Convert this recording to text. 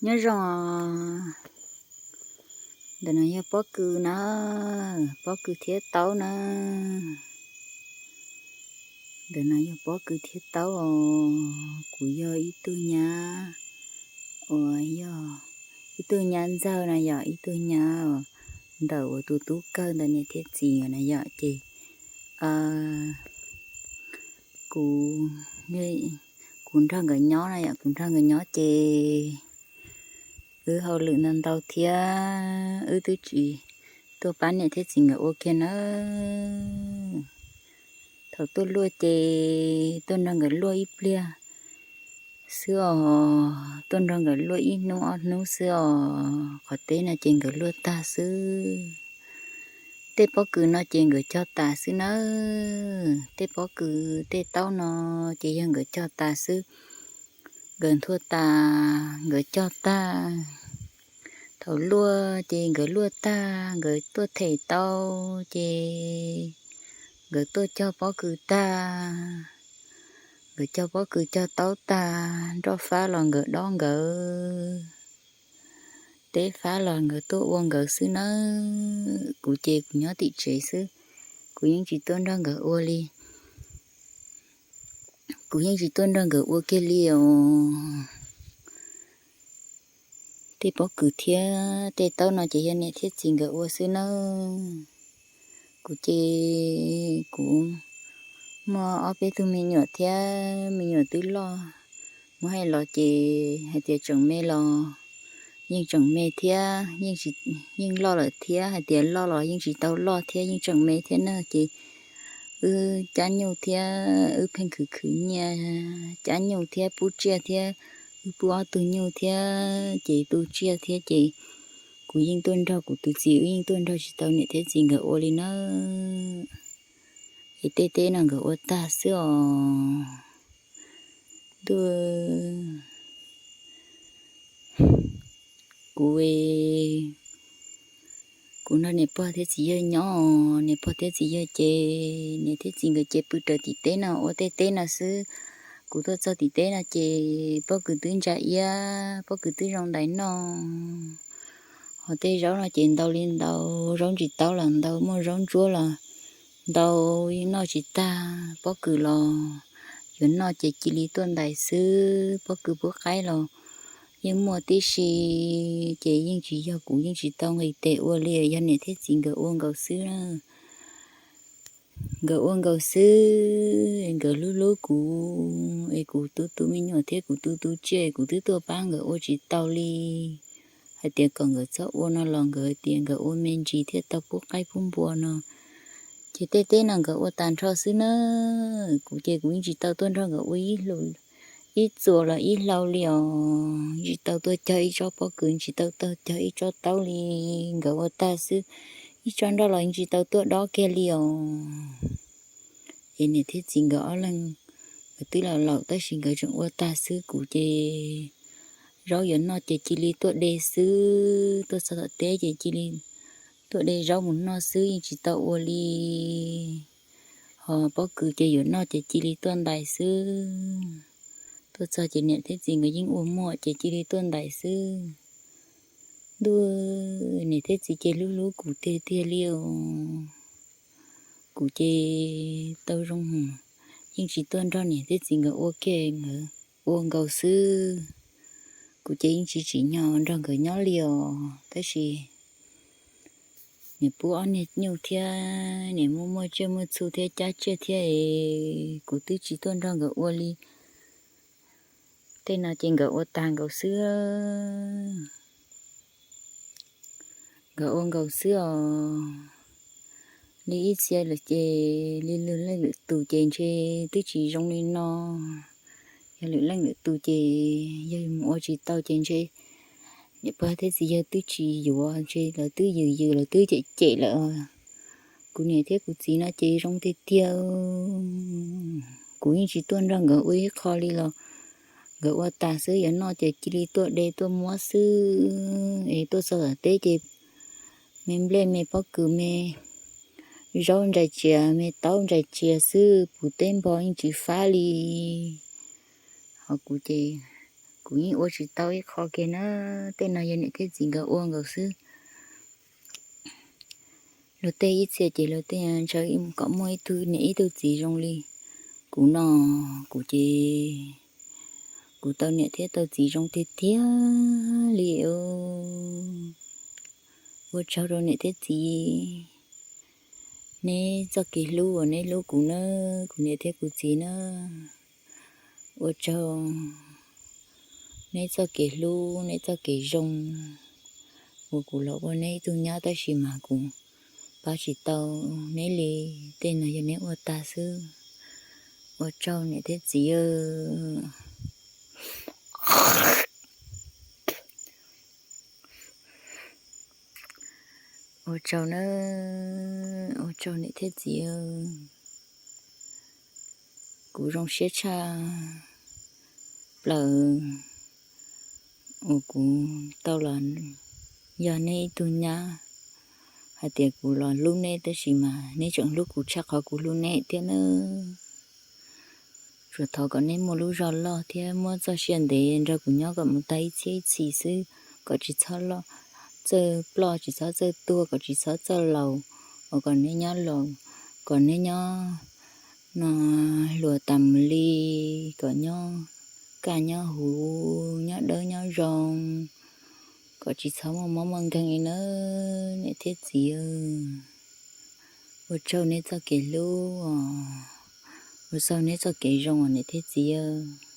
Nyob zoo. Ntawm no yog pob kws na, pob kws thiab taub na. Ntawm no yog pob kws thiab taub os. Kuv yog ib tug nyab uas yog ib tug nyab ntxawg na yom, ib tug nyab ntawm uas tus tub kawg ntawm niam thiab txiv na yom, ces kuv, kuv nrog nkawd nyob na yom, kuv nrog nkawd nyob ces wb hauj lwm ntau ntau thiab wb twb tsis tuaj pab niam thiab txiv nkawd ua kiag nawb. Thaum tuaj luaj ces tuaj nrog nkawd luaj ib pliag xwb os, tuaj nrog nkawd luaj ib hnub ob hnub xwb os, qhov teb no ces nkawd luaj tag xwb. Tej pob kws no ces nkawd cog tas xwb nawb, tej pob kws tej taub no ces yog nkawd cog tas xwb. Nkawd nthua tas nkawd cog tag. Thaum luaj ces nkawd luaj tag, nkawd tuaj them tau ces nkawd tuaj cog pob kws tag. Nkawd cog pob kws cog taub tag, nroj fab los nkawd dob nkawd, teb fab los nkawd tuaj ua nkawd xwb nawb. Kuv ces kuv nyob tim tsev xwb, kuv yeej tsis tuaj nrog nkawd ua li. Kuv yeej tsis tuaj nrog nkawd ua kiag li os. Tej pob kws thiab tej taub no ces yog niam thiab txiv nkawd ua xwb nawb. Kuv ces kuv muaj ob peb tug me nyuam thiab, me nyuam twb loj, muab hais los ces hais tias tseem me los yeej tseem me thiab, yeej loj lawm thiab, hais tias loj los yeej tsis tau loj thiab, yeej tseem me thiab na. Ces wb cab nyuj thiab wb pheej khwv khwv nyiaj, cab nyuj thiab pub tsiaj thiab, wb pub ob tug nyuj thiab ces tu tsiaj thiab ces kuv yeej tuaj nrog kuv tus txiv, wb yeej tuaj nrog tsis tau niam thiab txiv nkawd ua li na. Es tej teb no nkawd ua tag xwb os. Ntuj, kuv, kuv nrog niam pog thiab txiv yawg nyob, niam pog thiab txiv yawg ces niam thiab txiv nkawd ces pw raws tim teb no ua tej teb no xwb. Kuv tuaj txog tim teb no ces pob kws twb ntsa iab, pob kws twb zoo ntais noj. Ho tej zaub no ces ntau li ntau, zaub ntsis taub los ntau, muaj zaub ntsuab los ntau, yeej noj tsis tag. Pob kws los yuav noj ces cia li tuaj ntais xwb, pob kws pub qaib los yeej muaj tib si. Ces yeej tsis yog kuv, yeej tsis tau nqis tes ua li, yog niam thiab txiv nkawd ua nkaus xwb. Nkawd ua nkaus xwb, nkawd hlub hlub kuv, es kuv tu tu me nyuam thiab kuv tu tu tsiaj, kuv twb tuaj pab nkawd ua tsis tau li. Hais tias kom nkawd txhob ua no los nkawd hais tias nkawd ua me ntsis thiaj tau pub qaib pub npua no. Ces tej teb no nkawd ua tag nrho xwb na. Kuv ces kuv yeej tsis tau tuaj nrog nkawd ua ib txuas los ib hlau li os. Tsis tau tuaj cog ib tsob pob kws, tsis tau tuaj cog ib tsob taub li. Nkawd ua tag xwb, ib tsob nroj los yeej tsis tau tuaj dob kiag li os. Es niam thiab txiv nkawd ob leeg, nkawd twb laus laus tab sis nkawd tseem ua tag xwb. Kuv ces zaub yuav noj ces cia li tuaj de xwb, tuaj txog tom teb ces cia li tuaj de zaub mus noj xwb, yeej tsis tau ua li. Ho pob kws ces yuav noj ces cia li tuaj ntais xwb. Tuaj txog ces niam thiab txiv nkawd yeej ua muaj ces cia li tuaj ntais xwb. Ntuj, niam thiab txiv ces hlub hlub kuv tiag tiag li os. Kuv ces tau zoo, yeej tsis tuaj nrog niam thiab txiv nkawd ua kiag, nkawd ua nkaus xwb. Kuv ces yeej tsis tsim nyog nrog nkawd nyob li os, tab sis niam pub ob niag nyuj thiab niam muaj muaj tsiaj muaj txhu thiab cab tsiaj thiab es kuv twb tsis tuaj nrog nkawd ua li. Tej no ces nkawd ua tag nkaus xwb. Nkawd ua nkaus xwb os. Li ib txhia lawm ces li lwm leej lwm tus ces ntshe twb tsis zoo li no. Yog lwm leej lwm tus ces yog mus ua tsis tau ces ntshe niam pog thiab txiv yawg twb tsis yuav, ntshe lawv twb yws yws, lawv twb cem cem lawm. Kuv niam thiab kuv txiv no ces zoo tiag tiag. Kuv yeej tsis tuaj nrog nkawd ua ib qho li los nkawd ua tas xwb, yuav noj ces cia li tuaj de tuaj muab xwb. Es tuaj txog tom teb ces me nplej me pob kws me zaub ntsais tsia me taub ntsais tsia xwb, puv teb npog yeej tsis fab li. Ho kuv ces Kuv yeej ua tsis tau ib qho kiag na. Tej no yog niam thiab txiv nkawd ua nkaus xwb. Luag tej ib txhia ces luag tej ntshaw kom muaj ib tug niam ib tug txiv zoo li kuv no. Kuv ces kuv tau niam thiab tau txiv zoo tiag tiag li. Ua tsaug rau niam thiab txiv, neb txoj kev hlub uas neb hlub kuv na, kuv niam thiab kuv txiv na. Ua tsaug neb txoj kev hlub, neb txoj kev zoo uas kuv los ua neb ib tug nyab tab sis mas kuv pab tsis tau neb li. Tej no yog neb ua tag xwb. Ua tsaug niam thiab txiv. Ua tsaug na, ua tsaug niam thiab txiv. Kuv zoo siab tshaj plaws uas kuv tau los yog neb ib tug nyab, hais tias kuv los hlub neb tab sis mas neb tseem hlub kuv tshaj qhov kuv hlub neb thiab na. Tsuas thov kom neb muaj lub zog loj thiab muab txoj sia ntev nrog kuv nyob kom mus tag ib txhiab ib txhis xwb, kom tsis txhob loj txawj ploj, tsis txhob txawj tuag, kom tsis txhob txawj laus, kom neb nyob laus, kom neb nyob no hluas tas mus li, kom nyob kaj nyob huv, nyob dawb nyob zoo, kom tsis txhob muaj mob muaj nkeeg li na niam thiab txiv. Ua tsaug neb txoj kev hlub, ua tsaug neb txoj kev zoo os niam thiab txiv.